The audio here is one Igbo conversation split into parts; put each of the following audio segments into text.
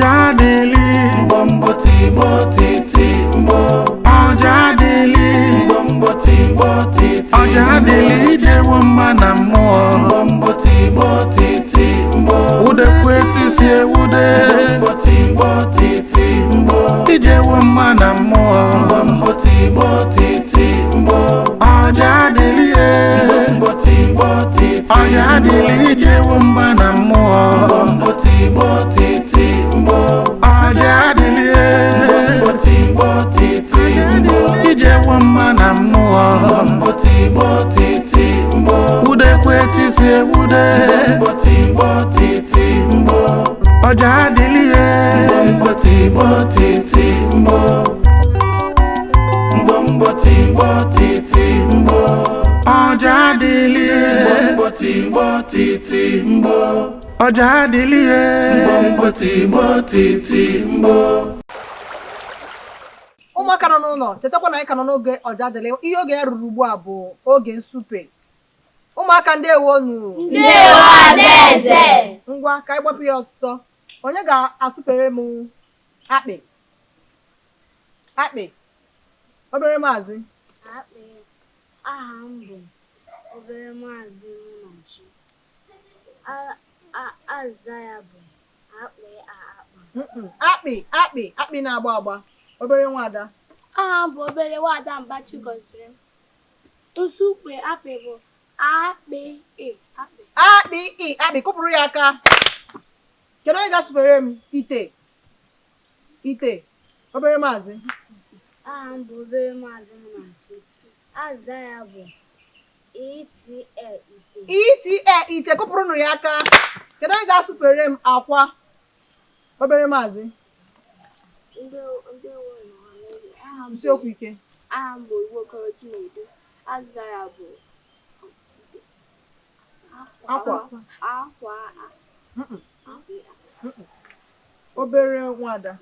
Ọjadịlị, Mbọmbọ tigbo titi mbọ. Ọjadịlị, Mbọmbọ tigbo titi. Ọjadịlị ijewo mma na mmụọ. Mbọmbọ tigbo titi mbọ. Udekwe tisi ewude. Mbọmbọ tigbo titi mbọ. Ijewo mma na mmụọ. Mbọmbọ tigbo titi mbọ. Ọjadịlị e. Mbọmbọ tigbo titi. Ọjadịlị ijewo mma na mmụọ. Mbọmbọ tigbo titi mbọ. Ọjadịlị e. Mbọmbọ tigbo titi mbọ. Ijewo mma na mmụọ. Mbọmbọ tigbo titi mbọ. Udekwe tisi ewude. Mbọmbọ tigbo titi mbọ. Ọjadịlị e. Mbọmbọ tigbo titi mbọ. Mbọmbọ tigbo titi mbọ. Ọjadịlị e. Mbọmbọ tigbo titi mbọ. Ọjadịlị e. Mbọmbọ tigbo titi mbọ. Ụmụaka nọ n'ụlọ, chetakwa na anyị ka nọ n'oge Ọjadịlị. Ihe oge ya ruru ugbu a bụ oge nsupe. Ụmụaka, ndewonu. Ndewo, Adaeze. Ngwa, ka anyị gbapụ ya ọsọ. Onye ga-asụpere m akpị? Akpị, obere maazị. Akpị. Aha m bụ obere maazị Munachi. Aza ya bụ akpị a akpa. Mm-mm. Akpị, akpị, akpị na-agba agba. Obere nwada. Aha m bụ obere nwada Mbachi gọziri m. Nsukpe akpị bụ akpị ị akpị. Akpị ị akpị, kụpụrụ ya aka. Kedu onye ga-asụpere m ite? Ite, obere maazị. Aha m bụ obere maazị Munachi. Aza ya bụ ite ite. Ite ite, kụpụrụnụ ya aka. Kedu onye ga-asụpere m akwa? Obere maazị. Ndewo. Aha m Kwụsị okwu ike. Aha m bụ Iwokoro Chinedu. Aza ya bụ Akwa. Akwa. Mm-mm. Obere nwada.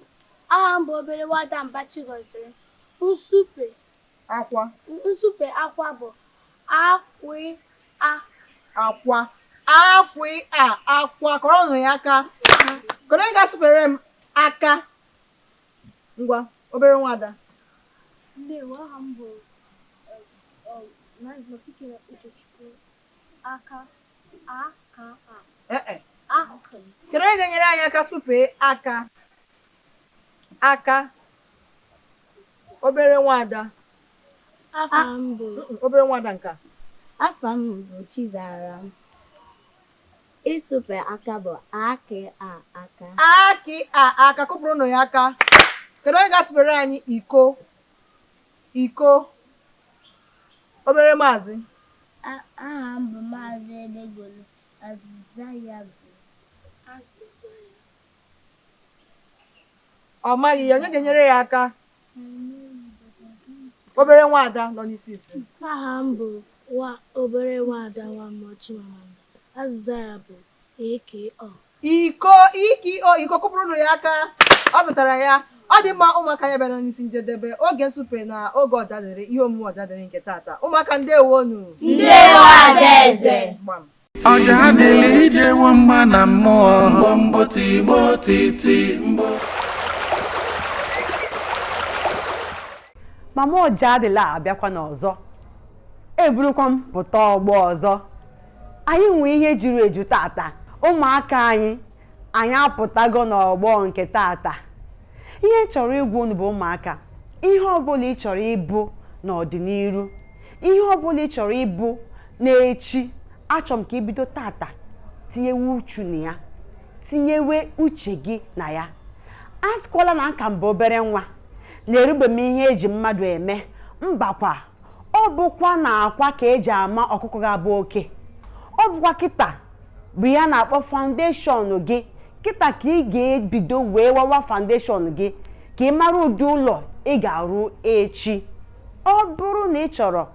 Aha m bụ obere nwada Mbachi gọziri m. Nsupe Akwa. Nsupe akwa bụ akwị a. Akwa, akwị a akwa, kọrọnụ ya aka. Kedu onye ga-asụpere m aka? Ngwa, obere nwada. Ndewo, aha m bụ Nosikere Uchechukwu. Aka, aka a. Ee. Aka. Kedu onye ga-enyere anyị aka sụpee aka? Aka, obere nwada. Afa m bụ Obere nwada nka. Afa m bụ Chizara. Ịsụpe aka bụ akị a aka. Akị a aka, kụpụrụnụ ya aka. Kedu onye ga-asụpere anyị iko? Iko, obere maazị. Aha m bụ Maazị Edegolu. Azịza ya bụ Ọ maghị ya. Onye ga-enyere ya aka? Obere nwada nọ n'isi isi. Aha m bụ obere nwada Nwamma Chimamanda. Azịza ya bụ AKO. Iko, iki o iko, kụpụrụnụ ya aka. Ọ zụtara ya. Ọ dị mma, ụmụaka ya bịara n'isi njedebe oge nsupe na oge Ọjadịrị, ihe omume Ọjadịrị nke tata. Ụmụaka, ndewonu. Ndewo, Adaeze. Gbam. Ọjadịlị ijewo mma na mmụọ. Mbọmbọ tigbo titi mbọ. Mama Ọjadịlị abịakwa n'ọzọ, eburukwa m pụta ọgbọ ọzọ. Anyị nwee ihe juru eju tata. Ụmụaka anyị, anyị apụtago n'ọgbọ nke tata. Ihe m chọrọ ịgwa unu bụ, ụmụaka, ihe ọbụla ị chọrọ ịbụ n'ọdịnihu, ihe ọbụla ị chọrọ ịbụ n'echi, achọrọ m ka ibido tata tinyewe uchu na ya, tinyewe uche gị na ya. A sịkwala na nka mbụ obere nwa na-erube m ihe eji mmadụ eme. Mbakwa, ọ bụkwa na akwa ka eji ama ọkụkọ ga-abụ oke. Ọ bụkwa kịta bụ ya na-akpọ foundation gị. Kịta ka ị ga-ebido wee wawa foundation gị, ka ị mara ụdị ụlọ ị ga-arụ echi. Ọ bụrụ na ị chọrọ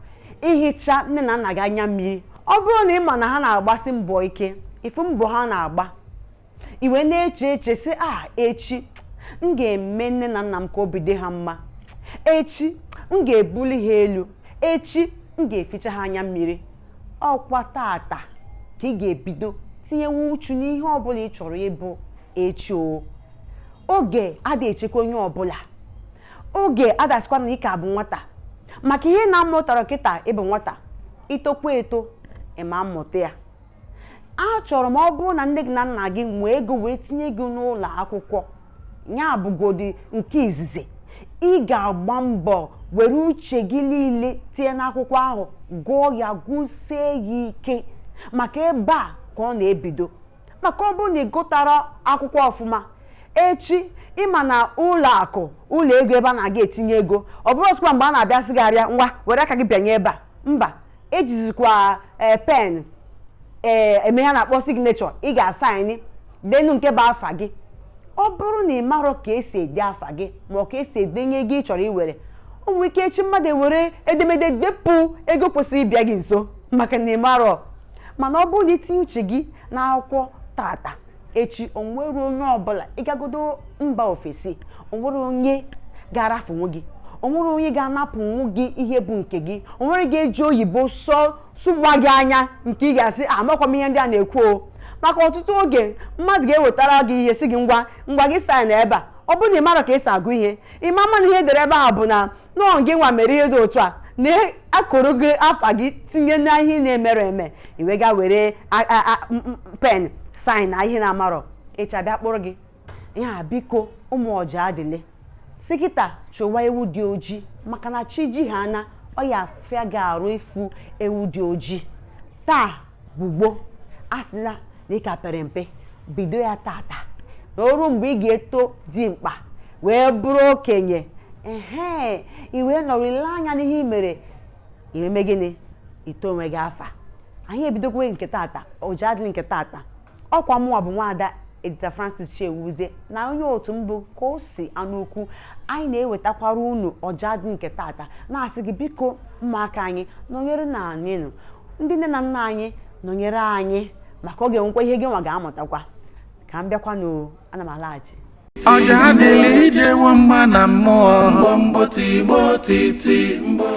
ihicha nne na nna gị anya mmiri, ọ bụrụ na ị ma na ha na-agbasi mbọ ike, ifu mbọ ha na-agba, i wee na-eche eche sị, a echi m ga-eme nne na nna m ka obi dị ha mma, echi m ga-ebuli ha elu, echi m ga-eficha ha anya mmiri, ọkwa tata ka ị ga-ebido tinyewe uchu n'ihe ọbụla ị chọrọ ịbụ echi. O Oge adịghị echekwa onye ọbụla. Oge adasịkwa na ike abụ nwata, maka ihe na-amụtara kịta ịbụ nwata, itokwa eto ịma mmụta ya. Achọrọ m ọ bụrụ na nne gị na nna gị nwee ego wee tinye gị n'ụlọ akwụkwọ, ya bụgodi nke izizi, ị ga-agba mbọ were uche gị niile tinye n'akwụkwọ ahụ, gụọ ya gụsie ya ike, maka ebe a ka ọ na-ebido. Maka ọ bụrụ na ị gụtara akwụkwọ ọfụma, echi ịma na ụlọ akụ, ụlọ ego ebe a na-aga etinye ego, ọ bụrụ ọsịkwa mgbe a na-abịasị gị abịa, ngwa were aka gị bịanye ebe a, mba, ejizikwa pen eme ha na-akpọ signature, ị ga-asaịnị denu nke bụ afa gị. Ọ bụrụ na ị marọ ka esi ede afa gị ma ọ ka esi edenye ego ị chọrọ iwere, o nwere ike echi mmadụ ewere edemede depụ ego kwesịrị ịbịa gị nso maka na ị marọ. Mana ọ bụrụ na itinye uche gị n'akwụkwọ tata, echi onwere onye ọbụla ịgagodo mba ofesi, onwere onye ga-arafunwu gị, onwere onye ga-anapụnwu gị ihe bụ nke gị, onwere ga-eji oyibo sọ sụgba gị anya nke ị ga-asị amakwa m ihe ndị a na-ekwu o. Maka ọtụtụ oge mmadụ ga-ewetara gị ihe si gị ngwa ngwa gị saịn ebe a, ọ bụrụ na ị mara ka esi agụ ihe, ịma ama na ihe edere ebe ahụ bụ na nọọ gị nwa mere ihe dị otu a, na akụrụ gị afa gị tinye na ihe na-emere eme, iwe ga were pen saịn na ihe na-amarọ, ịcha bịa kpụrụ gị ya. Biko ụmụ ọja adịle si kịta chụwa ewu dị ojii, maka na chi ji ha na ọ ya afịa gị arụ ifu ewu dị ojii. Taa bụ gboo, asịla na ị ka pere mpe, bido ya tata na o ruo mgbe ị ga-eto dimkpa wee bụrụ okenye, ehe i wee nọrọ ile anya n'ihe i mere imeme gịnị, ito onwe gị afa. Anyị ebidokwe nke tata, ọja adịghị nke tata. Ọkwa mụnwa bụ nwaada Edita Francis Chewuzie na onye otu mbụ ka o si anụ ukwu, anyị na-ewetakwara unu ọja adị nke tata, na-asị gị biko ụmụaka anyị nọnyere na anyị nụ, ndị nne na nna anyị nọnyere anyị, maka ọ ga-enwekwa ihe gị nwa ga-amụtakwa. Ka m bịakwanụ, ana m alaghachi. Ọja adịlị ijewo mgba na mmụọ. Mgbo mgbo tigbo titi mgbo.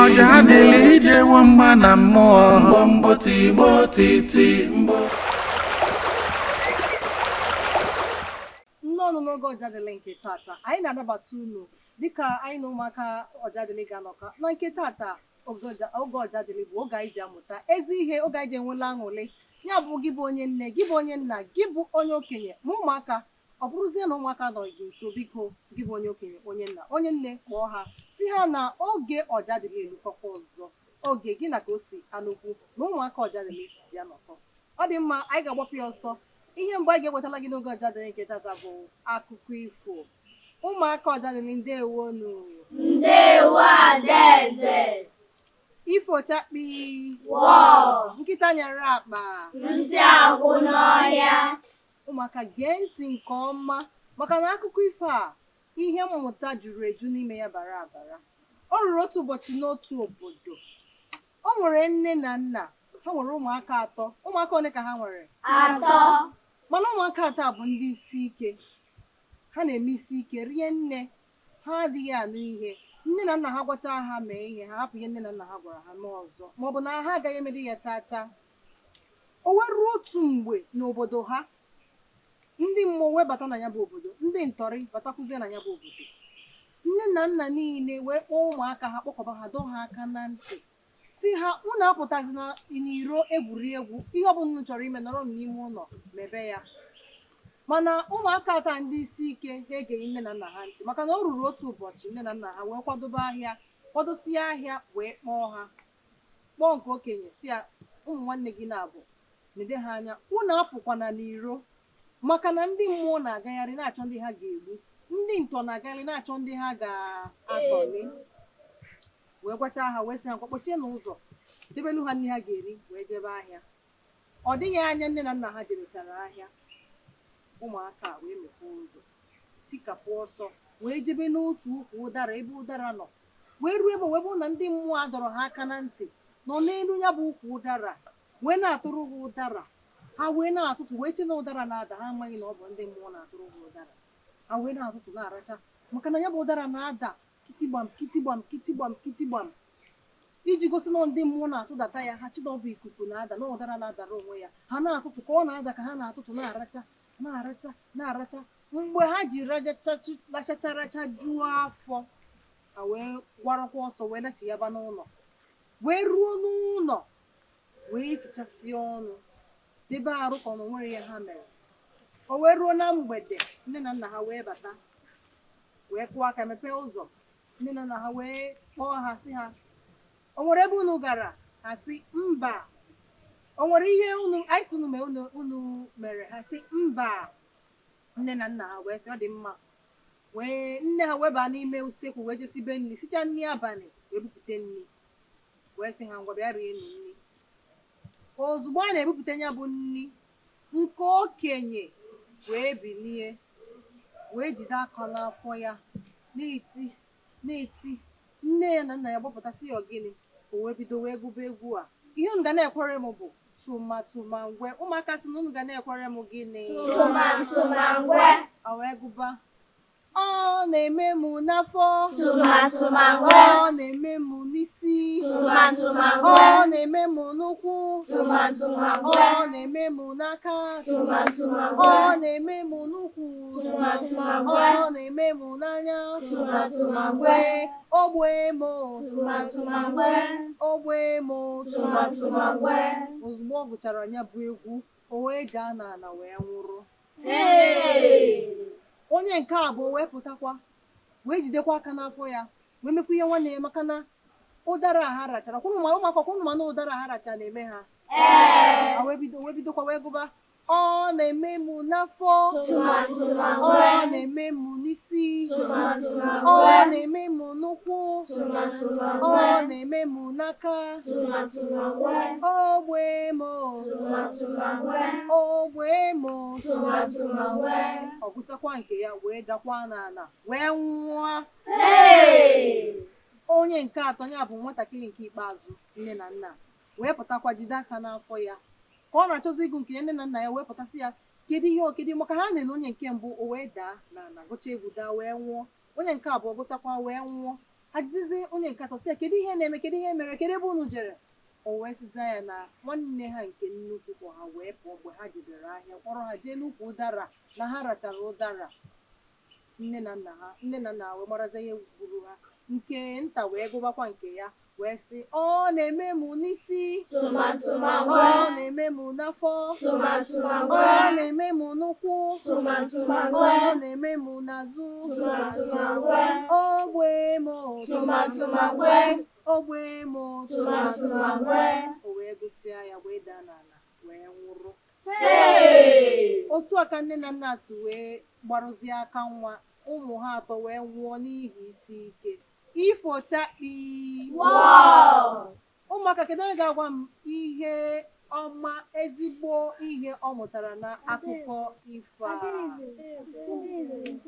Ọja adịla ijewo mgba na mmụọ. Mgbomgbo tigbo titi mgbo. Nnọọ n'oge Ọjadịlị nke tata, anyị na-anabata unu dịka anyị na ụmụaka Ọjadịlị ga-anọkọ na nke tata. Oge Ọjadịlị bụ oge anyị ji amụta ezi ihe, oge anyị ji enwela aṅụrị. Ya bụ, gị bụ onye nne, gị bụ onye nna, gị bụ onye okenye, ma ụmụaka, ọ bụrụzie na ụmụaka nọ gị nso, biko gị bụ onye okenye, onye nna, onye nne, kpọọ ha si ha na oge Ọjadịlị erukọkwa ọzọ, oge gị na ka o si anụkwu na ụmụaka Ọjadịlị ji anọkọ. Ọ dị mma, anyị ga-agbapụ ya ọsọ. Ihe mgbe anyị ga-ewetala gị n'oge Ọjadịlị nke tata bụ akụkọ ifo. Ụmụaka Ọjadịlị, ndewonu. Ndewo, Adaeze. Ifo chakpi. Wọọ. Nkịta nyara akpa. Nsị agwụ n'ọhịa. Ụmụaka, gee ntị nke ọma, maka na akụkọ ifo a, ihe mmụta juru eju n'ime ya, bara abara. O ruru otu ụbọchị n'otu obodo, o nwere nne na nna. Ha nwere ụmụaka atọ. Ụmụaka ole ka ha nwere? 3. Mana ụmụaka atọ a bụ ndị isi ike. Ha na-eme isi ike rie nne. Ha adịghị anụ ihe nne na nna ha gwacha ha mee ihe. Ha hapụ ihe nne na nna ha gwara ha mee ọzọ, maọbụ na ha agaghị emedi ya chaa chaa. O wee ruo otu mgbe n'obodo ha, ndị mmụọ wee bata na ya bụ obodo, ndị ntọrị batakwuzie na ya bụ obodo. Nne na nna niile wee kpọọ ụmụaka ha, kpọkọba ha, dọọ ha aka na ntị, si ha unu apụtazina n'iro egwuregwu. Ihe ọbụla unu chọrọ ime, nọrọ n'ime ụlọ mebe ya. Mana ụmụaka taa, ndị isi ike, ha egeghị nne na nna ha ntị, maka na o ruru otu ụbọchị, nne na nna ha wee kwadobe ahịa, kwadosie ahịa, wee kpọọ ha, kpọọ nke okenye, si ya, ụmụ nwanne gị na-abụ nede ha anya, unu apụkwana n'iro, maka na ndị mmụọ na-agagharị na-achọ ndị ha ga-egbu, ndị ntọ na-agagharị na-achọ ndị ha ga-atọli. Wee gwachaa ha, wee sị ha kpọchie n'ụzọ, debelu ha nri ha ga-eri, wee jebe ahịa. Ọ dịghị anya nne na nna ha jebechara ahịa, ụmụaka wee mepee ụzọ, tikapụ ọsọ, wee jebe n'otu ukwu ụdara, ebe ụdara nọ. Wee ruo ebe, wee bụrụ na ndị mmụọ a dọrọ ha aka na ntị nọ n'elu ya bụ ukwu ụdara, wee na-atụrụ ha ụdara. Ha wee na-atụtụ, wee che na ụdara na-ada. Ha amaghị na ọ bụ ndị mmụọ na-atụrụ ha ụdara. Ha wee na-atụtụ, na-aracha, maka na ya bụ ụdara na-ada kitigbam kitigbam kitigbam kitigbam, iji gosi na ndị mmụọ na-atụdata ya. Ha chi na ọ bụ ikuku na-ada, na ụdara na-adara onwe ya. Ha na-atụtụ ka ọ na-ada, ka ha na-atụtụ, na-aracha, na-aracha, na-aracha. Mgbe ha ji rachacha racha juo afọ, ha wee gwarakwa ọsọ, wee nachiyaba n'ụlọ, wee ruo n'ụlọ, wee fichasịa ọnụ, debe arụ ka ọ na nwere ihe ha mere. O wee ruo na mgbede, nne na nna ha wee bata, wee kụọ aka, mepee ụzọ. Nne na nna ha wee kpọọ ha, sị ha, o nwere ebe unu gara? Ha sị mba. O nwere ihe unu anyị sị unu mee unu mere? Ha sị mba. Nne na nna ha wee sị ọ dị mma. Wee nne ha wee baa n'ime usekwu, wee jesibe nri, sichaa nri abalị, wee bupute nri, wee sị ha, ngwa, bịa rie nri. Ozugbo a na-ebupụta ya bụ nri, nke okenye wee bilie, wee jide aka n'afọ ya, na-eti, na-eti. Nne ya na nna ya gbapụtasị ya, gịnị? O wee bido wee gụba egwu a. Ihe m ga na-ekwere m bụ Tụmatụmangwe. Ụmụaka sị na unu ga na-ekwere m gịnị? Tụmatụmangwe. A wee gụba: ọ na-eme m n'afọ. Tụmatụmangwe. Ọ na-eme m n'isi. Tụmatụmangwe. Ọ na-eme m n'ụkwụ. Tụmatụmangwe. Ọ na-eme m n'aka. Tụmatụmangwe. Ọ na-eme m n'ụkwụ. Tụmatụmangwe. Ọ na-eme m n'anya. Tụmatụmangwe. Ogbe m. Tụmatụmangwe. Ogbe m. Tụmatụmangwe. Ozugbo ọ gụchara ya bụ egwu, o wee daa n'ala wee nwụrụ. Hey! Onye nke abụọ wee pụtakwa, wee jidekwa aka n'afọ ya, wee mekwa ihe nwanne ya, maka na ụdara a ha rachara kwụnụ, ma ụmụaka kwụnụ, ma na ụdara ha rachara na-eme ha. Ha wee bido, wee bidokwa wee gụba: ọ na-eme m n'afọ. Tụmatụmangwe. Ọ na-eme m n'isi. Tụmatụmangwe. Ọ na-eme m n'ụkwụ. Tụmatụmangwe. Ọ na-eme m n'aka. Tụmatụmangwe. Ogbe m. Tụmatụmangwe. Ogbe m. Tụmatụmangwe. Ọ gụchakwa nke ya, wee dakwa n'ala wee nwụọ. Hey! Onye nke atọ ya bụ nwatakịrị nke ikpeazụ, nne na nna wee pụtakwa, jide aka n'afọ ya ka ọ na-achọzi ịgụ nke ya. Nne na nna ya wee pụtasị ya, kedu ihe okedu? Maka ha na-ele onye nke mbụ, o wee daa n'ala, gụchaa egwu, daa wee nwụọ. Onye nke abụọ gụchakwa wee nwụọ. Ha jidezie onye nke atọ, sị ya, kedu ihe na-eme? Kedu ihe mere? Kedu ebe unu jere? O wee sịza ya na nwanne ha nke nnukwu kpọ ha wee pụọ mgbe ha jebere ahịa, kpọrọ ha jee n'ukwu ụdara na ha rachara ụdara. Nne na nna ha, nne na nna ha wee marazie ihe gburu ha. Nke nta wee gụbakwa nke ya, wee sị, ọ na-eme m n'isi. Tụmatụmangwe. Ọ na-eme m n'afọ. Tụmatụmangwe. Ọ na-eme m n'ụkwụ. Tụmatụmangwe. Ọ na-eme m n'azụ. Tụmatụmangwe. Ogbe m. Tụmatụmangwe. Ogbe m. Tụmatụmangwe. O wee gụsịa ya, wee daa n'ala wee nwụrụ. Hey! Otu a ka nne na nna si wee gbarụzie aka nwa ụmụ ha atọ wee nwụọ n'ihi isi ike. Ifochakpi. Wow! Ụmụaka, kedu onye ga-agwa m ihe ọma, ezigbo ihe ọ mụtara na akụkọ ifo a?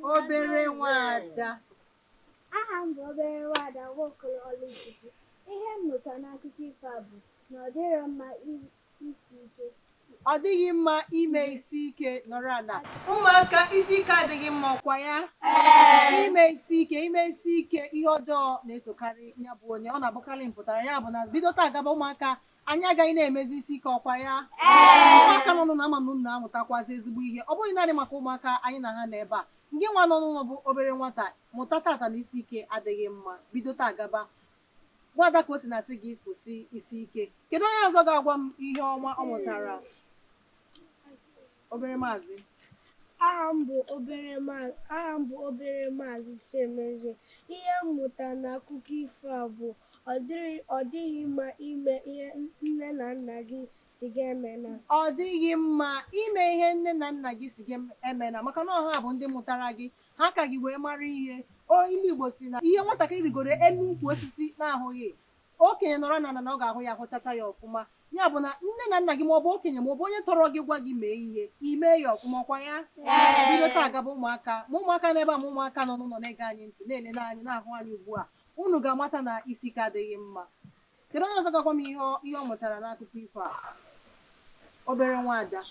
Obere nwada. Aha m bụ obere nwada Nwokolo Oluchukwu. Ihe m mụtara n'akụkọ ifo a bụ na ọ dịrọ mma isi ike. Ọ dịghị mma ime isi ike. Nọrọ ala. Ụmụaka, isi ike adịghị mma, ọkwa ya? Ime isi ike, ime isi ike, ihe ọjọọ na-esokarị ya. Bụ onye ọ na-abụkarị mpụtara ya bụ na bido taa gaba, ụmụaka anyị agaghị na-emezi isi ike, ọkwa ya? Ụmụaka nọ n'ụlọ, ama m na unu na-amụtakwazi ezigbo ihe. Ọ bụghị naanị maka ụmụaka anyị na ha nọ ebe a. Ngị nwa nọ n'ụlọ bụ obere nwata, mụta tata na isi ike adịghị mma. Bido taa gaba, nwada ka o si na-asị gị kwụsị isi ike. Kedu onye ọzọ ga-agwa m ihe ọma ọ mụtara? Obere maazị. Aha m bụ obere maazị Chimezie. Ihe m mụtara n'akụkọ ifo a bụ ọ dịghị mma ime ihe nne na nna gị si gị emena. Ọ dịghị mma ime ihe nne na nna gị si gị emena, maka na ọha bụ ndị mụtara gị, ha ka gị wee mara ihe. O ilu Igbo si na ihe nwatakịrị rigoro elu ukwu osisi na-ahụghị, okenye nọrọ n'ala na ọ ga-ahụ ya, hụchacha ya ọfụma. Ya bụ na nne na nna gị maọbụ okenye maọbụ onye tọrọ gị gwa gị mee ihe, ime ya ọfụma, ọkwa ya? Bido taa gaba, ụmụaka, ma ụmụaka n'ebe a, ma ụmụaka nọ n'ụlọ na-ege anyị ntị, na-elele anyị, na-ahụ anyị ugbu a, unu ga-amata na isi ike adịghị mma. Kedu onye ọzọ ga-agwa m ihe ọ mụtara n'akụkọ ifo a? Obere nwaada.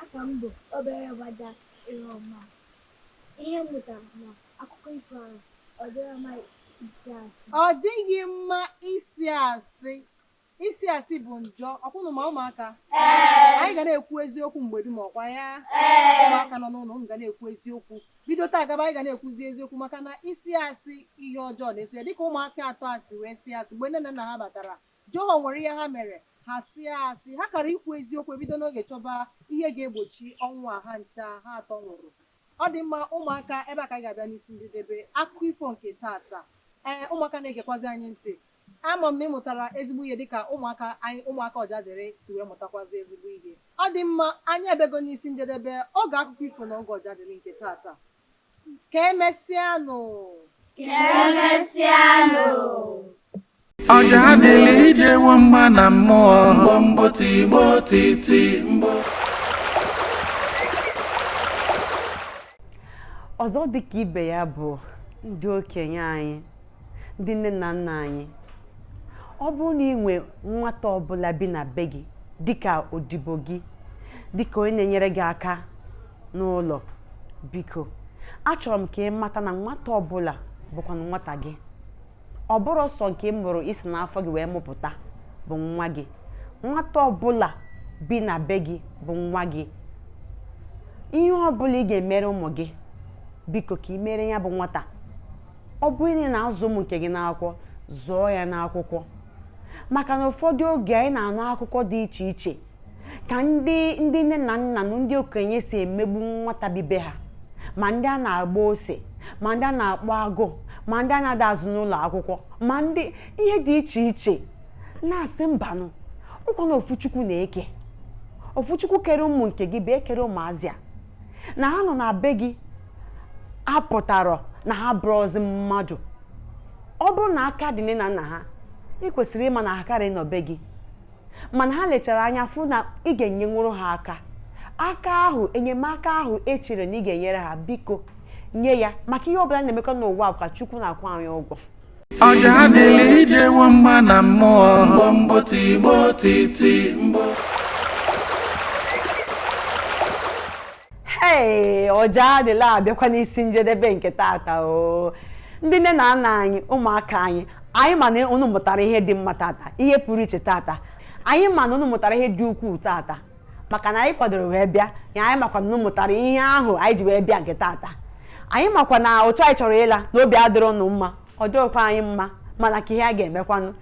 Aha m bụ obere nwada Iroma. Ihe m mụtara na akụkọ ifo ahụ, ọ dịrọ mma isi asị. Ọ dịghị mma isi asị. Isi asị bụ njọ, ọkwụnụ? Ma ụmụaka anyị ga na-ekwu eziokwu mgbe dum, ọkwa ya? Ụmụaka nọ n'ụlọ, unu ga na-ekwu eziokwu. Bido taa gaba, anyị ga na-ekwuzi eziokwu, maka na isi asị, ihe ọjọọ na-eso ya, dịka ụmụaka atọ asị wee si asị mgbe nne na nna ha batara jụọ ha nwere ihe ha mere. Ha sie asị, ha kara ikwu eziokwu ebido n'oge chọba ihe ga-egbochi ọnwụ a ha ncha ha atọ nwụrụ. Ọ dị mma, ụmụaka, ebe a ka anyị ga-abịa n'isi njedebe akụkọ ifo nke tata. Ee, ụmụaka na-egekwazi anyị ntị, ama m na ị mụtara ezigbo ihe dịka ụmụaka anyị, ụmụaka Ọjadịrị, si wee mụtakwazi ezigbo ihe. Ọ dị mma, anyị abịago n'isi njedebe oge akụkọ ifo na oge Ọjadịrị nke tata. Ka emesịanụ. Ka emesịanụ. Ọja adịla ijewo mgba na mmụọ. Mgbo mgbo tigbo titi mgbo. Ọzọ dịka ibe ya bụ ndị okenye anyị, ndị nne na nna anyị, Ọ bụrụ na ị nwee nwata ọbụla bi na be gị dịka odibo gị, dịka onye na-enyere gị aka n'ụlọ, biko achọrọ m ka ị mata na nwata ọbụla bụkwa nwata gị. Ọ bụrụ sọ nke ị mụrụ isi n'afọ gị wee mụpụta bụ nwa gị. Nwata ọbụla bi na be gị bụ nwa gị. Ihe ọbụla ị ga-emere ụmụ gị, biko ka ị mere ya bụ nwata. Ọ bụrụ na ị na-azụ ụmụ nke gị n'akwụkwọ, zụọ ya n'akwụkwọ, maka na ụfọdụ oge anyị na-anụ akụkọ dị iche iche ka ndị ndị nne na nna na ndị okenye si emegbu nwata bibe ha, ma ndị a na-agba ose, ma ndị a na-akpọ agụụ, ma ndị a na-ada azụ n'ụlọ akwụkwọ, ma ndị ihe dị iche iche na-asị mbanụ. Ụkwa na ofuchukwu na-eke, ofuchukwu kere ụmụ nke gị bụ ekere ụmụazị a na ha nọ na be gị apụtarọ na ha bụrụzi mmadụ. Ọ bụrụ na aka dị nne na nna ha, ị kwesịrị ịma na ha karị nọ be gị, mana ha lechara anya fụ na ị ga-enyenwuru ha aka. Aka ahụ, enyemaka ahụ echere na ị ga-enyere ha, biko nye ya, maka ihe ọbụla na-emekọ n'ụwa ka Chukwu na-akwụ anyị ụgwọ. Ọja adịla ijewo mgba na mmụọ. Mgbo mgbo tigbo titi mgbo. Ee, ọja adịla abịakwa n'isi njedebe nke tata. O ndị nne na nna anyị, ụmụaka anyị, anyị ma na unu mụtara ihe dị mma tata, ihe pụrụ iche tata. Anyị ma na unu mụtara ihe dị ukwuu tata, maka na anyị kwadoro wee bịa ya. Anyị makwa na unu mụtara ihe ahụ anyị ji wee bịa nke tata. Anyị makwa na otu anyị chọrọ ịla na obi adịrọ unu mma, ọ dịrọkwa anyị mma, mana ka ihe a ga-emekwanụ,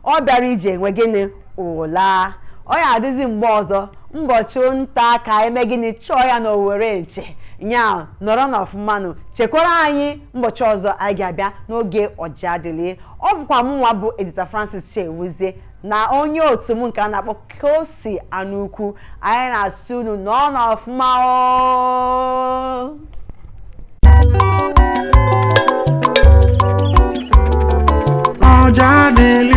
ọ bịara ije enwe gịnị ụla ọ ya adịzi mgbe ọzọ. Mbọchị nta ka anyị mee gịnị, chọọ ya na Owere nche nya nọrọ n'ọfụmanụ, chekwara anyị mbọchị ọzọ anyị ga-abịa n'oge Ọjadịlị. Ọ bụkwa mụ nwa bụ Edita Francis Chewuzie na onye otu m nke a na-akpọ Kosi Anukwu. Anyị na-asị unu nọọ n'ọfụma o. Ọja adịla.